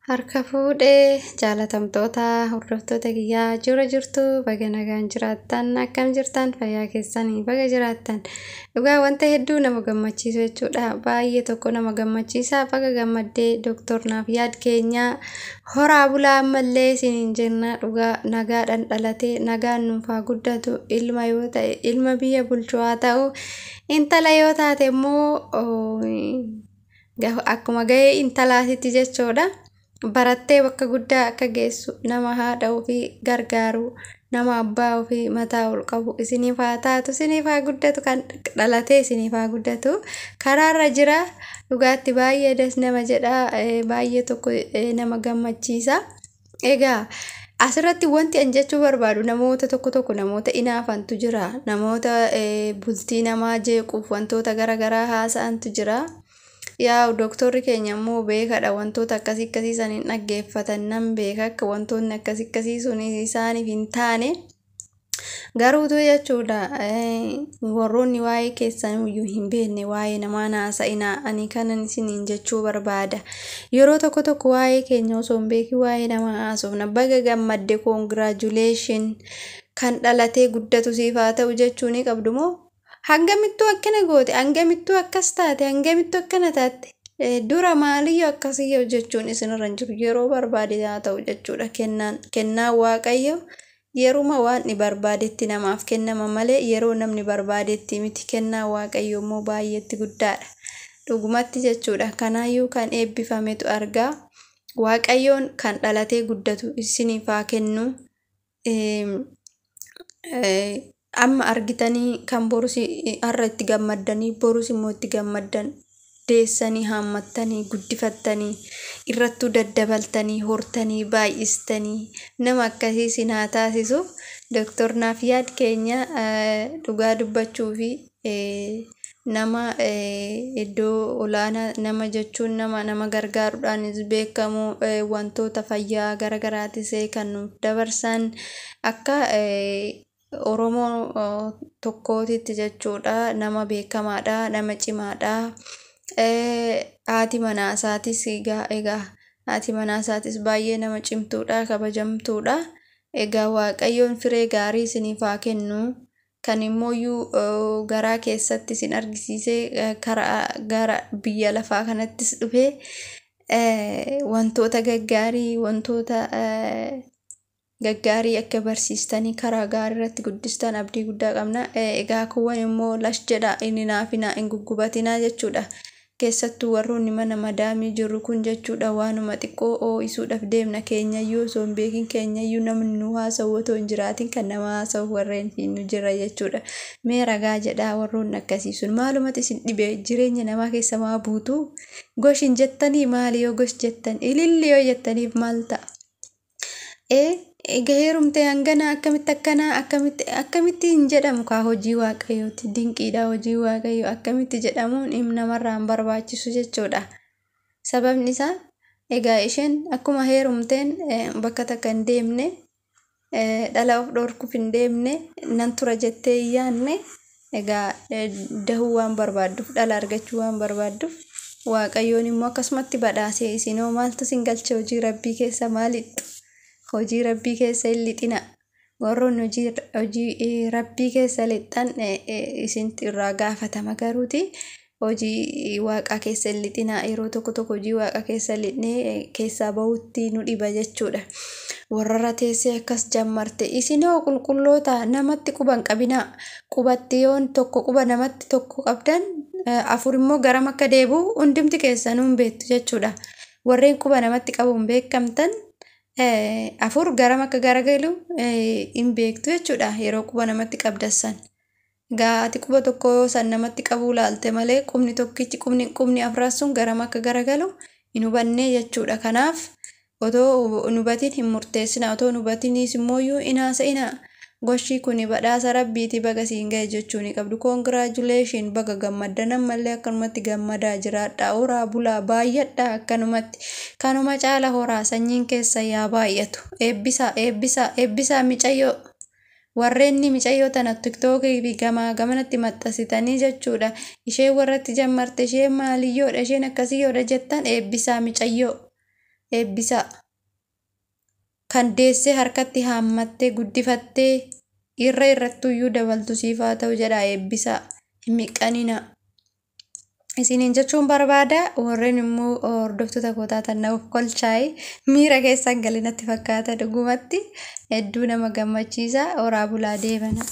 Harka fuudhee jaalatamtoota hordoftoota kiyyaa jira jirtu, baga nagaan jiraattan. Akkam jirtan? Fayyaa keessanii? Baga jiraattan. Dhugaa wanta hedduu nama gammachiisu jechuudha, baay'ee tokko nama gammachiisa. Baga gammaddee Dooktor Naafyaad keenyaa, horaa bulaa ammallee isiniin jenna. Dhugaa nagaadhaan dhalatee nagaan nuuf haa guddatu. Ilma yoo ta'e ilma biyya bulchu haa ta'u, intala yoo taate immoo akkuma gahee intalaatitti jechuudha. Barattee bakka guddaa akka geessu, nama haadha ofii gargaaru, nama abbaa ofii mataa ol qabu isiniif haa taatu, isiniif haa guddatu. Kan dhalatee isiniif haa guddatu. Karaarra jira. Dhugaatti baay'ee das nama jedha, baay'ee tokko nama gammachiisa. Egaa asirratti wanti an jechuu barbaadu, namoota tokko tokko, namoota inaafantu jira, namoota bultii namaa jeequuf wantoota garaagaraa haasa'antu jira. Yaa dooktorri keenya immoo beekadha, wantoota akkasii akkasii san hin dhaggeeffatan. Nan beeka akka wantoonni akkasii akkasii sun isaaniif hin taane. Garuutu jechuudha, warroonni waa'ee keessan iyyuu hin beekne waa'ee namaa haasa'inaa, ani kanan isiniin jechuu barbaada. Yeroo tokko tokko waa'ee keenya osoo hin beekin waa'ee namaa haasofna. Baga gammadde, congratulation, kan dhalatee guddatu siif haa ta'u jechuu ni qabdu moo? Hangamittuu akkana goote, hangamittuu akkas taate, hangamittuu akkana taate, dura maaliyyuu akkasiyyuu jechuun isinirra hin jiru. Yeroo barbaade haa ta'u jechuudha. Kennaan kennaa Waaqayyo yeruma waan ni barbaadetti namaaf kennama malee yeroo namni barbaadetti miti. Kennaa Waaqayyo immoo baay'eetti guddaadha dhugumatti jechuudha. Kanaayyuu kan eebbifametu argaa. Waaqayyoon kan dhalatee guddatu isiniif haa kennu. Amma argitanii kan borus har'a itti gammaddanii borus immoo itti gammaddan, deessanii, haammattanii, guddifattanii, irrattuu daddabaltanii, hortanii, baay'istanii nama akkasii isin haa taasisu. Dooktor Naafyaad keenya dhugaa dubbachuu fi nama iddoo olaanaa, nama jechuun nama nama gargaaruudhaanis beekamu, wantoota fayyaa garaagaraatis kan nuuf dabarsan, akka Oromoo tokkootitti jechuudha, nama beekamaadha, nama cimaadha. Haati manaa isaatis egaa haati manaa isaatis baay'ee nama cimtuudha, kabajamtuudha. Egaa Waaqayyoon firee gaarii isiniif haa kennu. Kan immooyyuu garaa keessatti isin argisiisee karaa gara biyya lafaa kanattis dhufee wantoota gaggaarii, wantoota gaggaarii akka barsiistanii karaa gaarii irratti guddistan abdii guddaa qabna. Egaa kuuwwan immoo lash jedha, inni naafinaa, hin guggubatinaa jechuudha. Keessattuu warroonni mana madaamii jirru kun jechuudha, waanuma xiqqoo oo'isuudhaaf deemna. Keenyayyuu osoo hin beekin, keenyayyuu namni nu haasa'u otoo hin jiraatin kan nama haasa'u warreen nu jira jechuudha. Mee ragaa jedhaa, warroonni akkasii sun maalumatti isin dhibe? Jireenya namaa keessa maa buutu? Gosh hin jettanii? Maali yoo gosh jettan, ililli yoo jettaniif maal ta'a? Egaa heerumtee hangana akkamitti akkanaa, akkamitti akkamitti hin jedhamu kaa. Hojii Waaqayyooti, dinqiidha hojii Waaqayyoo. Akkamitti jedhamuun namarraa hin barbaachisu jechuudha. Sababni isaa egaa isheen akkuma heerumteen bakka takka hin deemne, dhala of dhorkuuf hin deemne, nan tura jettee hin yaadne. Egaa dahuu waan barbaadduuf, dhala argachuu waan barbaadduuf, Waaqayyoon immoo akkasumatti badhaasee. Isinoo maaltu isin galche? Hojii Rabbii keessa maalixxu? Hojii Rabbii keessa hin lixina. Warroonni hojii Rabbii keessa lixxan isin irraa gaafatama. Garuuti hojii Waaqaa keessa hin lixina. Yeroo tokko tokko hojii Waaqaa keessa lixnee keessaa bahutti nu dhiba jechuudha. Warrarra teessee akkas jammarte, isinoo qulqulloota namatti quba hin qabinaa. Qubatti yoon tokko quba namatti tokko qabdan, afur immoo garam akka deebi'u hundumti keessanuu hin beektu jechuudha. Warreen quba namatti qabuun beekamtan afur garam akka garagalu hin beektu jechuudha yeroo quba namatti qabdassan. Egaa ati quba tokko san namatti qabuu laalte malee qubni tokkichi, qubni afran sun garam akka garagalu hin hubannee jechuudha. Kanaaf otoo hin hubatin hin murteessina, otoo hin hubatinis immoo hin haasa'ina. Goshii kun badhaasa Rabbiiti, baga siin ga'e jechuu ni qabdu. Congratulation, baga gammaddan, ammallee akkanumatti gammadaa jiraadha. Horaa bulaa, baay'adha akkanumatti. Kanuma caala horaa, sanyiin keessa yaa baay'atu. Eebbisaa, eebbisaa, eebbisaa micayyoo. Warreen micayyoo tana TikTokii fi gamaa gamanatti maxxansitanii jechuudha. Isheen warratti jammarte, isheen maaliyyoodha, isheen akkasiyyoodha jettan, eebbisaa micayyoo. Eebbisaa. Kan deessee harkatti haammattee guddifattee irra irrattuyyuu dabaltu siif haa ta'u jedhaa eebbisaa. Hin miqqaninaa. Isiniin jechuun barbaada. Warreen immoo hordoftoota koo taatan na of kolchaa'e miira keessan galee natti fakkaata dhugumatti hedduu nama gammachiisa. Horaa bulaa deebana.